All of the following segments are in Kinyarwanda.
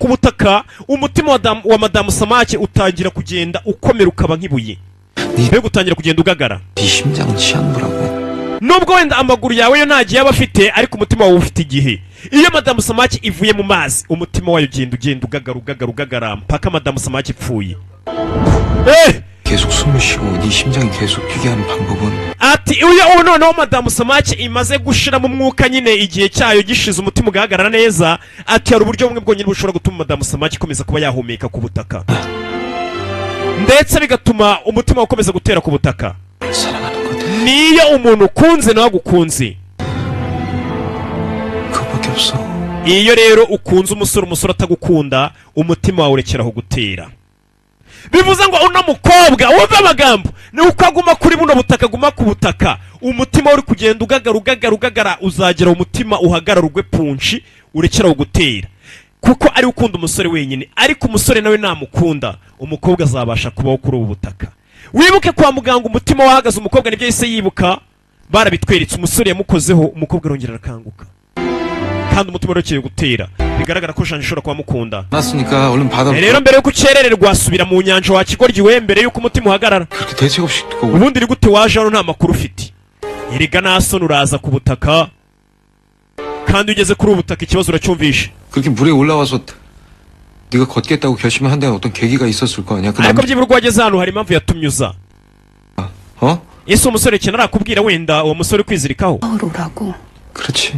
ku butaka, umutima wa madamu Samake utangira kugenda ukomera, ukaba nk'ibuye, mbega utangira kugenda ugagara. 네 심장은 시한부라고. Nubwo wenda amaguru yawe yo nta gihe aba afite, ariko umutima wawe ufite igihe. Iyo madamu Samake ivuye mu mazi, umutima wayo ugenda ugagara, ugagara, ugagara mpaka madamu Samake ipfuye. 계속 숨을 쉬고 네 심장이 계속 뛰게 하는 방법은 Ati iyo ubu noneho madamu Samake imaze gushiramo umwuka nyine, igihe cyayo gishize, umutima ugahagarara neza. Ati hari uburyo bumwe bwonyine bushobora gutuma madamu Samake ikomeza kuba yahumeka ku butaka, ndetse bigatuma umutima ukomeza gutera ku butaka. 사랑하는 것. Niyo umuntu ukunze nawe agukunze. 그것밖에 없어. Iyo rero ukunze umusore, umusore atagukunda, umutima wawe urekeraho gutera. Bivuze ngo uno mukobwa, wumve amagambo, ni uko aguma kuri buno butaka, aguma ku butaka, umutima uri kugenda ugagara, ugagara, ugagara, uzagera umutima uhagarara, ugwe punshi, urekeraho gutera, kuko ari ukunda umusore wenyine. Ariko umusore nawe namukunda, umukobwa azabasha kubaho kuri ubu butaka. Wibuke kwa muganga umutima wahagaze umukobwa, nibyo yahise yibuka, barabitweretse. Umusore yamukozeho, umukobwa arongera arakanguka, kandi umutima urekeye gutera. Bigaragara ko Janje ishobora kuba amukunda. 났으니까 얼른 바다로. Rero mbere yuko ukerererwa, subira mu nyanja wa kigoryi we, mbere yuko umutima uhagarara. 그렇게 대책 없이 듣고 Ubundi ni gute waje hano nta makuru ufite? Erega nta soni, uraza ku butaka, kandi iyo ugeze kuri ubu butaka ikibazo uracyumvishe. 그렇게 물에 올라와서 네가 걷겠다고 결심을 한 데는 어떤 계기가 있었을 거 아니야? 그 Ariko 남 byibura ubwo wageze hano, hari impamvu yatumye uza. 어? Ese uwo musore ikintu arakubwira, wenda uwo musore ukwizirikaho? 서울 오라고. 그렇지.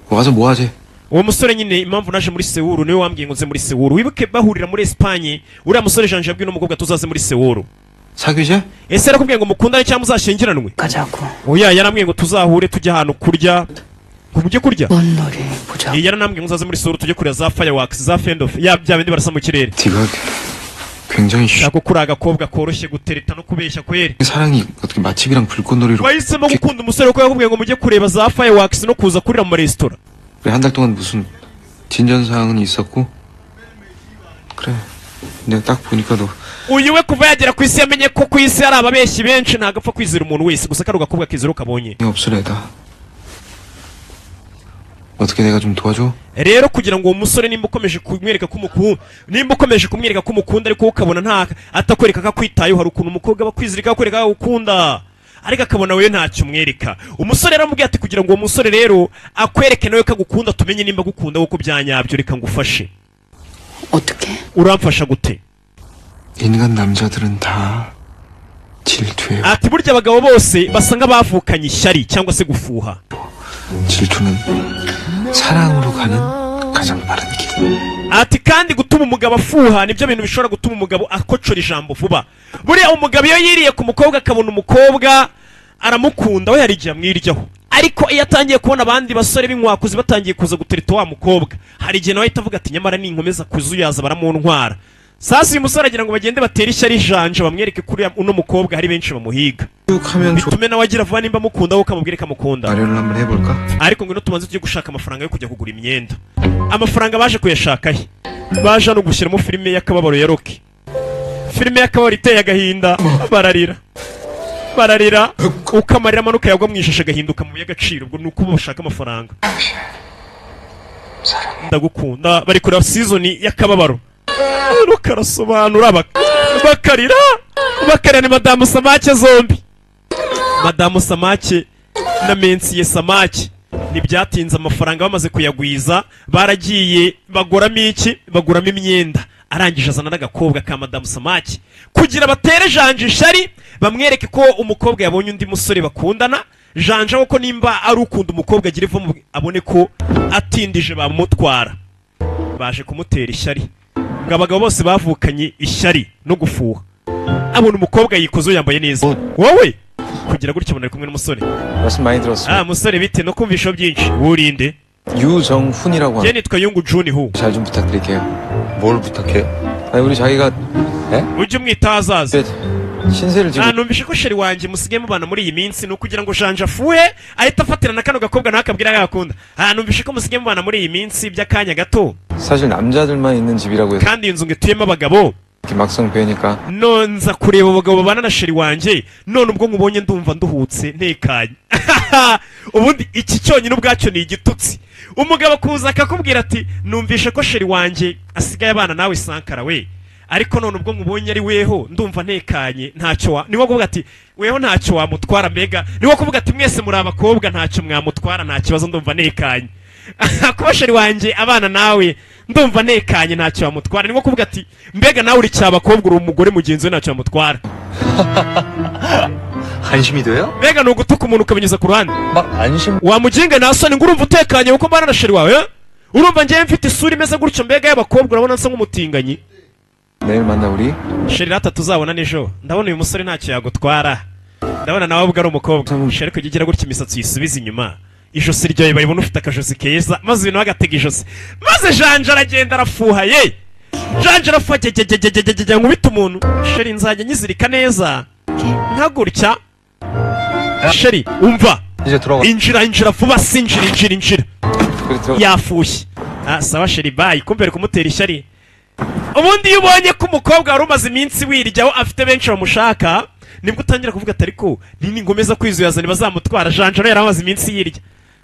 와서 뭐 하지? Uwo musore nyine, impamvu naje muri Sewuru, niwe wambwiye ngo nze muri Sewuru. Wibuke bahurira muri Esipanye, uriya musore Janje yabwiye n'umukobwa tuzaze muri Sewuru. 사귀자? Ese yarakubwiye ngo mukundane cyangwa muzashyingiranwe? 가자고. Oya, yarambwiye ngo tuzahure, tujye ahantu kurya, ngo mujye kurya. 꽃놀이 보자. Eh, yaranambwiye ngo uzaze muri Sewuru tujye kureba za fireworks, za fendof ya bya bindi barasa mu kirere. 네가 굉장히 Shaka ko uri agakobwa koroshye gutereta no kubeshya kweri. 사랑이 어떻게 맛집이랑 불꽃놀이로 Wahisemo gukunda umusore kuko yakubwiye ngo mujye kureba za fireworks no kuza kurira mu maresitora. 그래, 한 달 동안 무슨 진전사항은 있었고? 그래, 내가 딱 보니까 너 Uyu we kuva yagera ku isi yamenye ko ku isi hari ababeshyi benshi, ntabwo apfa kwizera umuntu wese. Gusa kano gakobwa kizera ukabonye. 없을 애다. 어떻게 내가 좀 도와줘? Rero kugira ngo uwo musore, nimba ukomeje kumwereka ko umukunda, ariko wowe ukabona nta atakwereka ko akwitayeho, hari ukuntu umukobwa aba akwizirika akwereka ko agukunda, ariko akabona wewe ntacyo umwereka. Umusore yaramubwiye ati kugira ngo uwo musore rero akwereke nawe ko agukunda, tumenye nimba agukunda kuko byanyabyo, reka ngufashe. 어떻게? Uramfasha gute? 인간 남자들은 다 질투해요. Ati burya abagabo bose basa nk'abavukanye ishyari cyangwa se gufuha. 질투는 사랑으로 가는 가장 빠른 길. Ati kandi gutuma umugabo afuha nibyo bintu bishobora gutuma umugabo akocora ijambo vuba. Buriya umugabo iyo yiriye ku mukobwa, akabona umukobwa aramukunda, we hari igihe amwiryaho. Ariko iyo atangiye kubona abandi basore b'inkwakuzi batangiye kuza gutereta wa mukobwa, hari igihe nawe ahita avuga ati nyamara ninkomeza kuzuyaza baramuntwara. Sasa uyu musore agira ngo bagende batere ishyari ijanja, bamwereke kuri uno mukobwa hari benshi bamuhiga, 쭉 하면 좋 bitume nawe agira vuba nimba amukunda, wowe ukamubwire ko amukunda. 마련을 한번 해볼까? Ariko ngwino tubanze tujye gushaka amafaranga yo kujya kugura imyenda. Amafaranga baje kuyashaka he? Baje hano gushyiramo filime y'akababaro ya Rocky, filime y'akababaro iteye agahinda. Bararira, bararira, uko amarira amanuka yagwa mu ishashi agahinduka mu y'agaciro. Ubwo ni uko bashaka amafaranga. Ndagukunda, bari kureba season y'akababaro. Rocky arasobanura, bakarira, bakarira. Ni madamu Samake zombi, madamu Samake na mensiye Samake. Ntibyatinze, amafaranga bamaze kuyagwiza, baragiye baguramo iki? Baguramo imyenda. Arangije azana n'agakobwa ka madamu Samake kugira batere Janje ishyari, bamwereke ko umukobwa yabonye undi musore bakundana. Janje koko nimba ari ukunda umukobwa, agira ivu abone ko atindije bamutwara. Baje kumutera ishyari ngo abagabo bose bavukanye ishyari no gufuha. Abona umukobwa yikoze, yambaye neza, wowe kugira gutya ubona ari kumwe n'umusore. 말씀 많이 들었습니다. Ah, musore, bite no kumvisha byinshi? Wurinde? 유정훈이라고 Njye 합니다. nitwa Yungu Juni Hu. 잘 좀 부탁드릴게요. 뭘 부탁해요? 아니, 우리 자기가 예? Ujye umwita ahazaza. 신세를 지고 Ah, numvishe ko chéri wanjye musigaye mubana muri iyi minsi. Ni ukugira ngo Janje afuhe, ahita afatira na kano gakobwa nawe akabwira gakunda. Ah, numvishe ko musigaye mubana muri iyi minsi by'akanya gato. 사실 남자들만 있는 집이라고 해서 Kandi iyi nzu ngo ituyemo abagabo. 이렇게 막상 뵈니까 None nza kureba abagabo babana na chéri wanjye, none ubwo nkubonye ndumva nduhutse, ntekanye. Ubundi iki cyonyine ubwacyo ni igitutsi. Umugabo kuza akakubwira ati: "Numvishe ko chéri wanjye asigaye abana nawe, Sankara we, ariko none ubwo nkubonye ari weho ndumva ntekanye, ntacyo wa." Ni nko kuvuga ati: "Weho ntacyo wamutwara." Mbega ni nko kuvuga ati: "Mwese muri abakobwa, ntacyo mwamutwara, nta kibazo, ndumva ntekanye kuba chéri wanjye abana nawe, ndumva ntekanye, ntacyo wamutwara." Ni nko kuvuga ati: "Mbega nawe uri cyabakobwa, uri umugore mugenzi we, ntacyo wamutwara." 한심이 돼요? Mbega ni ugutuka umuntu ukabinyuza ku ruhande. 막 안심 Wamuginga, nta soni ngo urumva utekanye kuko mbana na chéri wawe, eh? Urumva njyewe mfite isura imeze gutyo, mbega y'abakobwa, urabona nsa nk'umutinganyi? 내일 만나 우리. Chéri rata, tuzabona nijoro. Ndabona uyu musore ntacyo yagutwara, ndabona nawe ubwo ari umukobwa. Chéri, kujya ugira gutya imisatsi uyisubize inyuma, ijosi ryawe bayibona ufite akajosi keza, maze ibintu agatega ijosi, maze Janja aragenda arafuha ye, Janja arafuha gegegegegege, nkubita umuntu. Chéri, nzajya nyizirika neza nka gutya. Chéri, umva. 이제 들어가. Injira, injira vuba si, injira, injira, injira. 그래, 들어가. Yafushye. Ah, sawa chéri, bye. Kumbe ari kumutera ishyari. Ubundi iyo ubonye ko umukobwa wari umaze iminsi wiryaho afite benshi bamushaka, nibwo utangira kuvuga ati: "Ariko nini ngomeza kwizuyaza ntibazamutwara." Janjaro yari amaze iminsi yirya.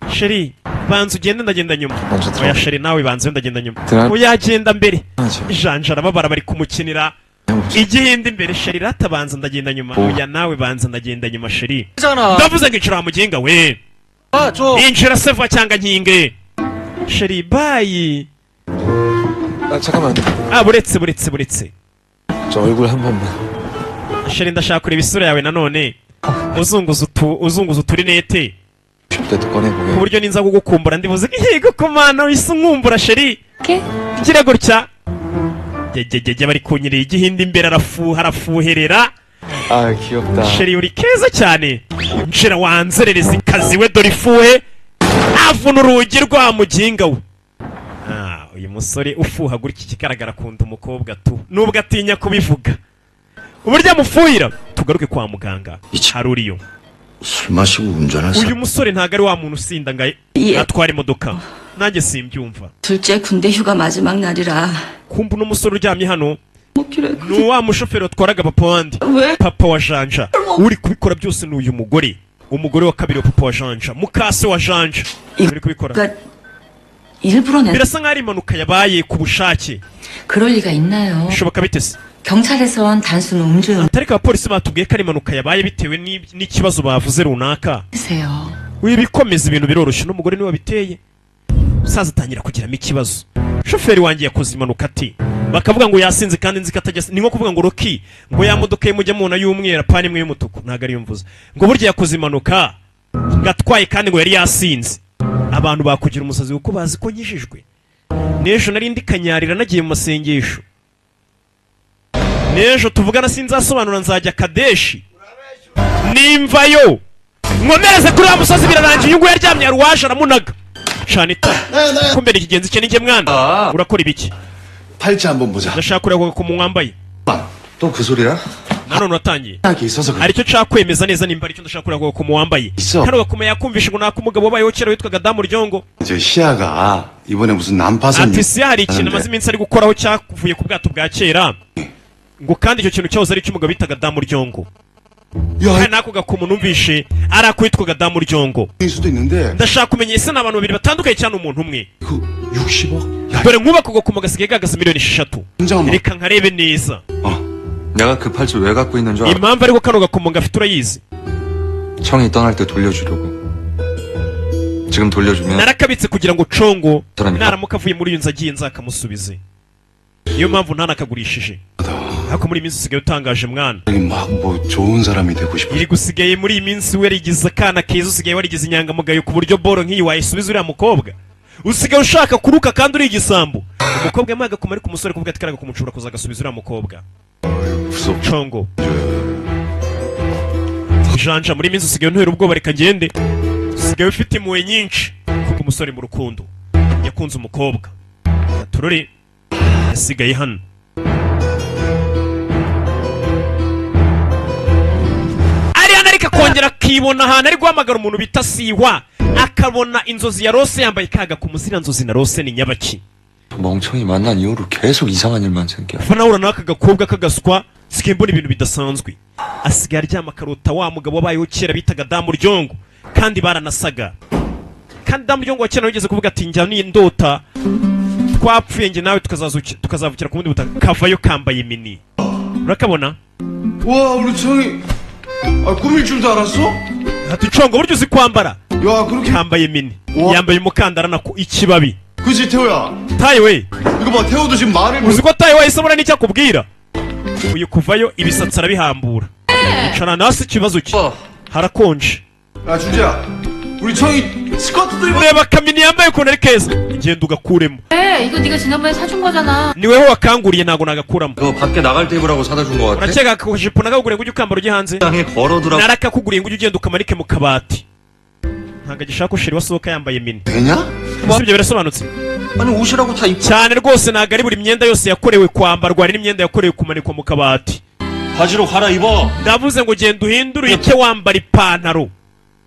Chéri, banza ugende, ndagenda nyuma. Banza Oya chéri, nawe banza, ndagenda nyuma. Tira- Oya, genda mbere. ntacyo. Janja arababara, bari kumukinira igihinde imbere. Chéri rata, banza, ndagenda nyuma. Oh. Oya, nawe banza, ndagenda nyuma chéri. 잖아. Ndavuze ngo injira wa muginga we. 아, 좀. Injira seva cyangwa nkinge. Chéri, bye. 아, 잠깐만. Ah, buretse, buretse, buretse. 저 얼굴 한 번만. Chéri, ndashaka kureba isura yawe nanone uzunguza uturinete 싶을 때도 ku 꺼내보게. Buryo ninza kugukumbura ndibuze yego komana wise unkumbura chéri. 이렇게? Ngira gutya gegegege, bari kunyerera igihinde imbere, arafuha, arafuherera. 아, 귀엽다. Chéri, uri keza cyane, nshira wanzerereza ikazi we. Dore ifuhe, avuna urugi rwa muginga we. Ah, uyu musore ufuha gutya, ikigaragara akunda umukobwa tu, nubwo atinya kubivuga uburyo amufuhira. Tugaruke kwa muganga. Iki- hari uriyo. 술 마시고 운전한 Uyu 사람 musore ntabwo ari wa muntu usinda ngo Ye. atware imodoka, nanjye simbyumva. 둘째 군대 휴가 마지막 날이라 Kumva uno musore uryamye hano 먹기로 했거든. ni wa mushoferi watwaraga papa wandi, 왜? papa wa Janja. Uri kubikora byose ni uyu mugore, umugore wa kabiri wa papa wa Janja, mukase wa Janja uri kubikora. 그러니까 일부러 낸 Birasa nkaho ari impanuka yabaye ku bushake. 그럴 리가 있나요? Bishoboka bite se? 경찰에선 단순 음주 Ariko abapolisi batubwiye ko ari impanuka yabaye bitewe n'ikibazo bavuze runaka. 세요. Wibikomeza, ibintu biroroshye, n'umugore niwe wabiteye. Umusaza atangira kugiramo ikibazo: shoferi wanjye yakoze impanuka ati, bakavuga ngo yasinze kandi nzi ko atajya. Ni nko kuvuga ngo Roki, ngo ya modoka ye mujya mubona y'umweru, apana imwe y'umutuku, ntabwo ariyo mvuze, ngo burya yakoze impanuka gatwaye kandi ngo yari yasinze. Abantu bakugira umusazi kuko bazi ko nkijijwe. N'ejo nari ndi kanyarira, nagiye mu masengesho. N'ejo tuvugana sinzasobanura, nzajya Kadeshi nimvayo nkomereze kuri wa musozi. Birarangiye, uyu nguyu yaryamye, hari uwaje aramunaga cana itara. Kumbera ikigenzi cye ninjye mwana, urakora ibiki? 팔찌 한번 보자. Ndashaka kureba ku muntu wambaye. 또 그 소리야? Nanone uratangiye. 하게 있어서 그래. Hari icyo nshaka kwemeza neza nimba aricyo ndashaka kureba ku wambaye. Iso. Kano gakomo yakumvishe ngo nako umugabo wabayeho kera witwaga Damu Ryongo. 저 시아가 이번에 무슨 난파선 Ati siya hari ikintu amaze iminsi ari gukoraho cyavuye ku bwato bwa kera, ngo kandi icyo kintu cyahoze ari icy'umugabo bitaga Damu Ryongo. 야, Kandi n'ako gakomo numvishe ari ako witwaga Damu Ryongo. 일 수도 있는데 Ndashaka kumenya ese ni abantu babiri batandukanye cyangwa ni umuntu umwe. 그 60억? 야, Dore nk'ubu ako gakomo gasigaye gahagaze miliyoni 6. 잠깐만. Reka nkarebe neza. 어. 내가 그 팔찌 왜 갖고 있는 줄 알아? Impamvu ariko kano gakomo gafite urayizi? 청이 떠날 때 돌려주려고. 지금 돌려주면 Narakabitse kugira ngo Congo Turanyura. naramuka avuye muri iyo nzu agiye nzakamusubize, niyo mpamvu ntanakagurishije. Ariko muri iyi minsi usigaye utangaje mwana. 막 뭐 좋은 사람이 되고 싶어. Iri gusigaye muri iyi minsi warigize akana keza, usigaye warigize inyangamugayo ku buryo boro nk'iyi wayisubiza uriya mukobwa. Usigaye ushaka kuruka kandi uri igisambo. Umukobwa yamuhaye agakoma, ariko umusore kuvuga ati kariya gakoma ushobora kuzagasubiza uriya mukobwa. 무섭. Congo Janja, muri iyi minsi usigaye untera ubwoba, reka ngende. Usigaye ufite impuhwe nyinshi kuko umusore mu rukundo yakunze umukobwa turore yasigaye hano ari hano, ariko akongera akibona ahantu ari guhamagara umuntu bita Siwa, akabona inzozi ya Rose yambaye kaga ku muzira. Nzozi na Rose ni nyabaki? 멍청이 만난 이후로 계속 이상한 일만 생겨. Kuva nahura n'aka gakobwa k'agaswa nsigaye mbona ibintu bidasanzwe. Asigaye aryama akarota wa mugabo wabayeho kera bitaga Damu Ryongo, kandi baranasaga. Kandi damu ryo ngo kera wigeze kuvuga ati njya nindota twapfuye njye nawe tukazavukira ku bundi butaka. Kavayo kambaye mini, urakabona? 와, 우리 청이 아, 꾸밀 줄도 알았어? Ati congo, buryo uzi kwambara. 야, 그렇게 Kambaye mini, Wa- yambaye umukandara nako ikibabi. 그지, 태호야? Tayi we. 이거 봐, 태호도 지금 말을 못 Uzi ko tayi wahise abona n'icyo akubwira. Uyu kuvayo ibisatsi arabihambura, yicarana hasi. Ikibazo cye, harakonje. 야, 준재야, 우리 청이 스커트도 입어. Reba kamini yambaye ukuntu ari keza, genda ugakuremo. 왜? 이거 네가 지난번에 사준 거잖아. Ni weho wakanguriye, ntabwo nagakuramo. 그거 밖에 나갈 때 입으라고 사다 준 거 같아? Urakeka ako kajipo nakakuguriye ngo ujye ukambara ujye hanze? 땅에 걸어두라고. Narakakuguriye ngo ujye ugenda ukamanike mu kabati. Ntabwo agishaka ko chéri wasohoka yambaye mini. 되냐? Ese ibyo birasobanutse? 아니, 옷이라고 다 입. Cyane rwose, ntabwo ari buri myenda yose yakorewe kwambarwa, hari n'imyenda yakorewe kumanikwa mu kabati. 바지로 갈아입어. Ndavuze ngo genda uhindure uhite wambara ipantaro.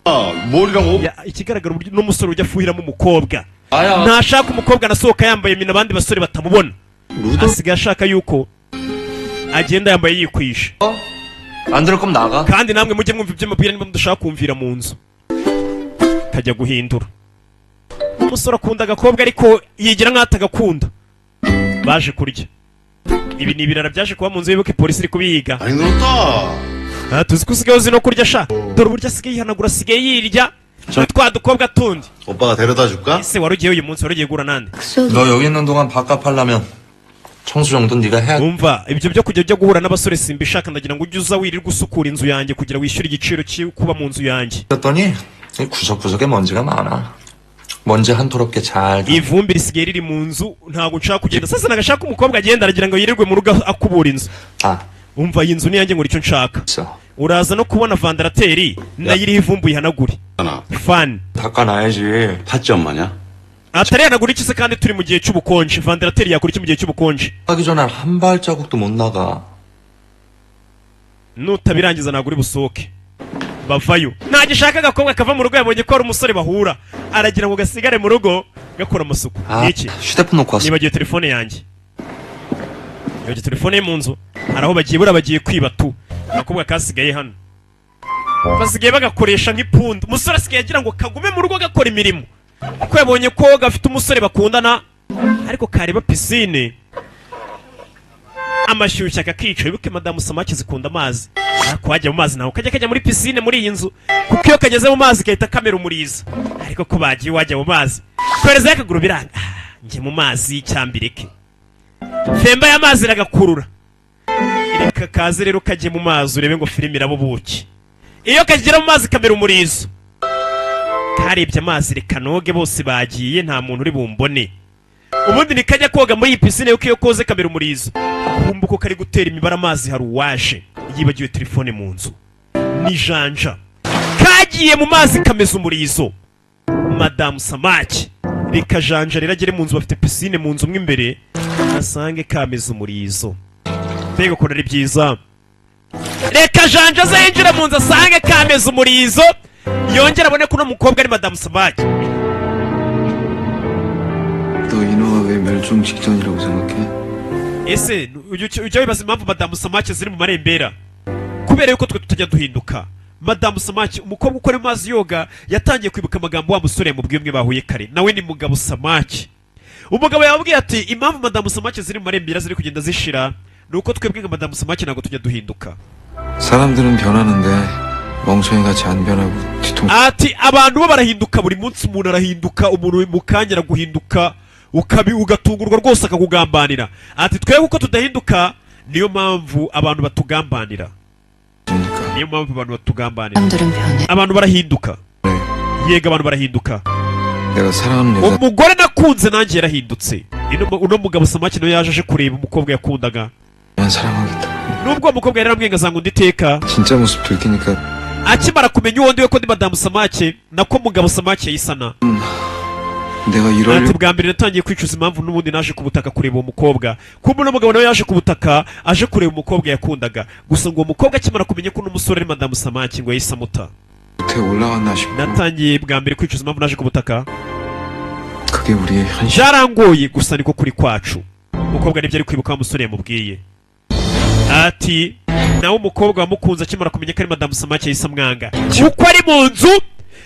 아, 머리랑 옷 Ya, ikigaragara uburyo n'umusore ujya afuhiramo umukobwa, 아야. ntashaka umukobwa anasohoka yambaye mini abandi basore batamubona. 루도 Asigaye ashaka yuko agenda yambaye yikwishe. 안 들을 거면 나가. Kandi namwe mujye mwumva ibyo mubwira niba mudashaka kumvira mu nzu. Kajya guhindura. Umusore akunda agakobwa ariko yigira nk'aho atagakunda. Baje kurya. Ibi ni ibirara byaje kuba mu nzu, wibuke polisi iri kubihiga. 많이 늘었다. Ah, tuzi ko usigaye uzi no kurya sha. Dore uburyo asigaye yihanagura, asigaye yirya na twa dukobwa tundi. 오빠가 데려다 줄까? Ese wari ugiye uyu munsi, wari ugiye guhura nande? 너 여기 있는 동안 밥값 하려면 청소 정도는 네가 해야. Umva, ibyo byo kujya ujya guhura n'abasore simbishaka. Ndagira ngo ujye uza wirirwa usukura inzu yanjye kugira wishyure igiciro cyo kuba mu nzu yanjye. 했더니 이 구석구석에 먼지가 많아. 먼지 한 토롭게 잘. Ivumbi risigaye riri mu nzu, ntabwo nshaka kugenda. Sasa nagashaka umukobwa agenda, aragira ngo yirirwe mu rugo akubura inzu. 아, Umva, iyi nzu ni iyanjye, nkora icyo nshaka. 있어. Uraza no kubona ventilateur nayo iriho ivumbi, uyihanagure, fan. 닦아놔야지. 팥지 엄마냐? Atarihanagura iki se kandi turi mu gihe cy'ubukonje? Ventilateur yakora iki mu gihe cy'ubukonje? 하기 전에 한 발자국도 못 나가. Nutabirangiza ntabwo uri busohoke. Bavayo, ntagishaka agakobwa kava mu rugo. Yabonye ko hari umusore bahura, aragira ngo gasigare mu rugo gakora amasuku. 아, Ni iki? 휴대폰 놓고 왔어. Nibagiwe telefone yanjye, nibagiwe telefone ye mu nzu. Hari aho bagiye, buriya bagiye kwiba tu. Agakobwa kasigaye hano basigaye bagakoresha nk'ipunda. Umusore asigaye agira ngo kagume mu rugo gakora imirimo kuko yabonye ko gafite umusore bakundana, ariko kareba piscine amashyushya akakica. Wibuke madamu samaki zikunda amazi, ariko wajya mu mazi nawe kajya muri piscine muri iyi nzu, kuko iyo kageze mu mazi gahita kamera umurizo. Ariko ko bagiye wajya mu mazi koherezayo akaguru biranga. Ah, njye mu mazi cyambireke femba y'amazi iragakurura. Reka kaze rero kajye mu mazi urebe ngo filime iraba ubuki. Iyo kagera mu mazi kamera umurizo, karebye amazi, reka noge, bose bagiye, nta muntu uri bumbone. Ubundi nikajya koga muri iyi piscine kuko iyo koze kamera umurizo. Kumva uko kari gutera imibare amazi, hari uwaje yibagiwe telefone mu nzu. Ni janja kagiye mu mazi kameza umurizo, madamu samaki. Reka janja rero agere mu nzu, bafite piscine mu nzu mo imbere, asange kameze umurizo. Mbega ukuntu ari byiza! Reka janja aze yinjire mu nzu asange kameze umurizo, yongere abone ko uno mukobwa ari madamu samaki. 너 인어가 왜 멸종 직전이라고 생각해? Ese ujya wibaza impamvu madamu samaki ziri mu marembera? Kubera yuko twe tutajya duhinduka. Madamu samaki, umukobwa ukora mu mazi yoga, yatangiye kwibuka amagambo wa musore yamubwiye umwe bahuye kare, nawe ni mugabo samaki. Umugabo yamubwiye ati impamvu madamu samaki ziri mu marembera, ziri kugenda zishira, ni uko twebwe nka madamu samaki ntabwo tujya duhinduka. 사람들은 변하는데 멍청이 같이 안 변하고 뒤통 Ati abantu bo barahinduka buri munsi, umuntu arahinduka, umuntu mu kanya araguhinduka ukabi ugatungurwa rwose akakugambanira. Ati twebwe uko tudahinduka niyo mpamvu abantu batugambanira. 니까. Niyo mpamvu abantu batugambanira. 사람들은 변해. Abantu barahinduka, yego, abantu barahinduka. 내가 사랑하는 여자 Umugore nakunze nanjye yarahindutse. Uno mugabo samaki nawe yaje aje kureba umukobwa yakundaga. 만 사랑하겠다. Nubwo uwo mukobwa yari yaramubwiye ngo azangunda iteka, 진짜 모습 들키니까 akimara kumenya uwo ndiwe ko ndi madamu samake, nako mugabo samake yisana. 내가 Ati 이럴 bwa mbere natangiye kwicuza impamvu n'ubundi naje ku butaka kureba uwo mukobwa. Kumbe uno mugabo nawe yaje ku butaka aje kureba umukobwa yakundaga. Gusa ngo uwo mukobwa akimara kumenya ko uno musore ari madamu samake, ngo yahise amuta. 못해 올라왔나 싶고 Natangiye bwa mbere kwicuza impamvu naje ku butaka. 그게 우리의 현실. Byarangoye, gusa niko kuri kwacu. Umukobwa nibyo ari kwibuka wa musore yamubwiye. Ati nawe umukobwa wamukunze akimara kumenya ko ari madamu samaki yahise amwanga. Uko ari mu nzu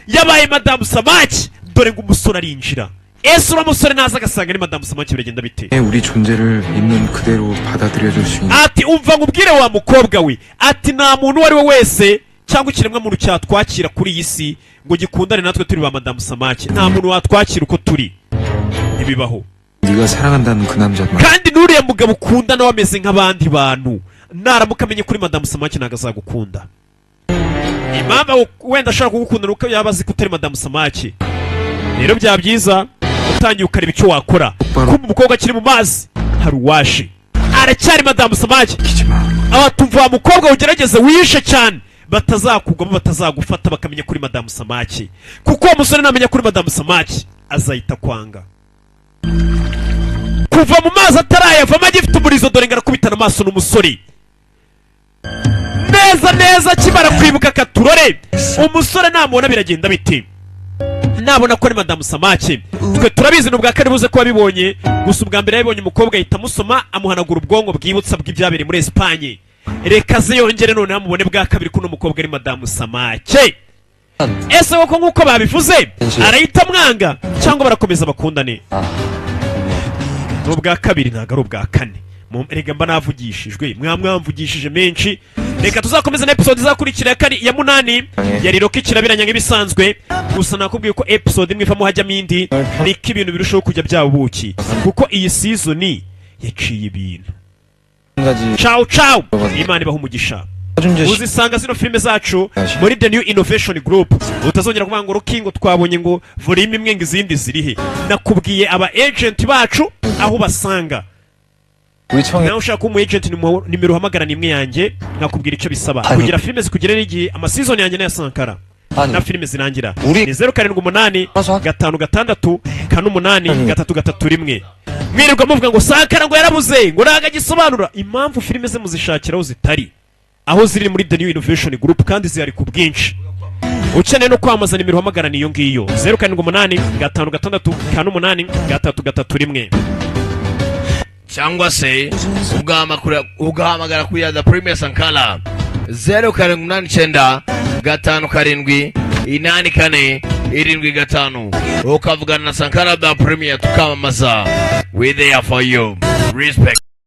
yabaye madamu samaki. Dore ngo umusore arinjira. Ese uriya musore naza agasanga ni Madamu Samaki, biragenda bite? 우리 존재를 있는 그대로 받아들여줄 수 있는 Ati: "Umva nkubwire wa mukobwa we," ati, "nta muntu uwo ari we wese cyangwa ikiremwamuntu cyatwakira kuri iyi si ngo gikundane natwe turi ba Madamu Samaki. Nta muntu watwakira uko turi, ntibibaho." 네가 사랑한다는 그 남자만 Kandi n'uriya mugabo ukunda nawe ameze nk'abandi bantu. Naramuka amenye kuri Madamu Samaki, ntabwo azagukunda. Impamvu wenda ashobora kugukunda ni uko yaba azi ko utari Madamu Samaki. Rero byaba byiza utangiye ukareba icyo wakora." Kuba umukobwa akiri mu mazi, hari uwaje, aracyari Madamu Samaki. 지키지 마. Aba tumva wa mukobwa, ugerageze wihishe cyane, batazakugwamo, batazagufata bakamenya kuri Madamu Samaki, kuko uwo musore namenya kuri Madamu Samaki azahita kwanga. Kuva mu mazi atarayavamo, agifite umurizo, dore ngo arakubitana amaso n'umusore neza neza. Akimara kwibuka akaturore, umusore namubona biragenda bite? Nabona ko ari Madamu Samaki? Twe turabizi, ni ubwa kane buze kuba bibonye. Gusa ubwa mbere yabibonye, umukobwa ahita amusoma, amuhanagura ubwonko bwibutsa bw'ibyabereye muri Esipanye. Reka ze yongere noneho amubone bwa kabiri ko uno mukobwa ari Madamu Samake. Ese koko nk'uko babivuze arahita amwanga cyangwa barakomeza bakundane? Ni ubwa kabiri, ntabwo ari ubwa kane. Rega mba navugishijwe, mwamvugishije menshi. Reka tuzakomeze na episode izakurikira ya kane, ya munani yari Rocky Kirabiranya nk'ibisanzwe. Gusa nakubwiye ko episode imwe ivamo hajyamo indi, niko ibintu birushaho kujya byaba ubuki, kuko iyi season yaciye ibintu. 가지 Ciao ciao, Imana ibaha umugisha. 준재 씨 Uzisanga zino filime zacu muri The New Innovation Group. Utazongera kuvuga ngo Rocky, ngo twabonye ngo volume imwe, ngo izindi zirihe. Nakubwiye aba agent bacu aho basanga. 우리 청이 Nawe ushaka kuba umu agent, nimero uhamagara ni imwe yanjye, nkakubwira icyo bisaba Hani. kugira filime zikugerera igihe, amaseason yanjye n'aya Sankara 아니 na filime zirangira. Uri- Ni 078 Maso- 5 6 4 8 Hani. 3 3 1. Mwirirwa muvuga ngo Sankara ngo yarabuze, ngo ntabwo agisobanura impamvu filime ze muzishakira aho zitari, aho ziri muri The New Innovation Group, kandi zihari ku bwinshi. Ukeneye no kwamamaza, nimero uhamagara niyo ngiyo, 078 5 6 4 8 3 3 1. Cyangwa se ugahamagara kuri ya The Premier Sankara, 0789578475, ukavugana na Sankara The Premier, tukamamaza. We there for you. Respect.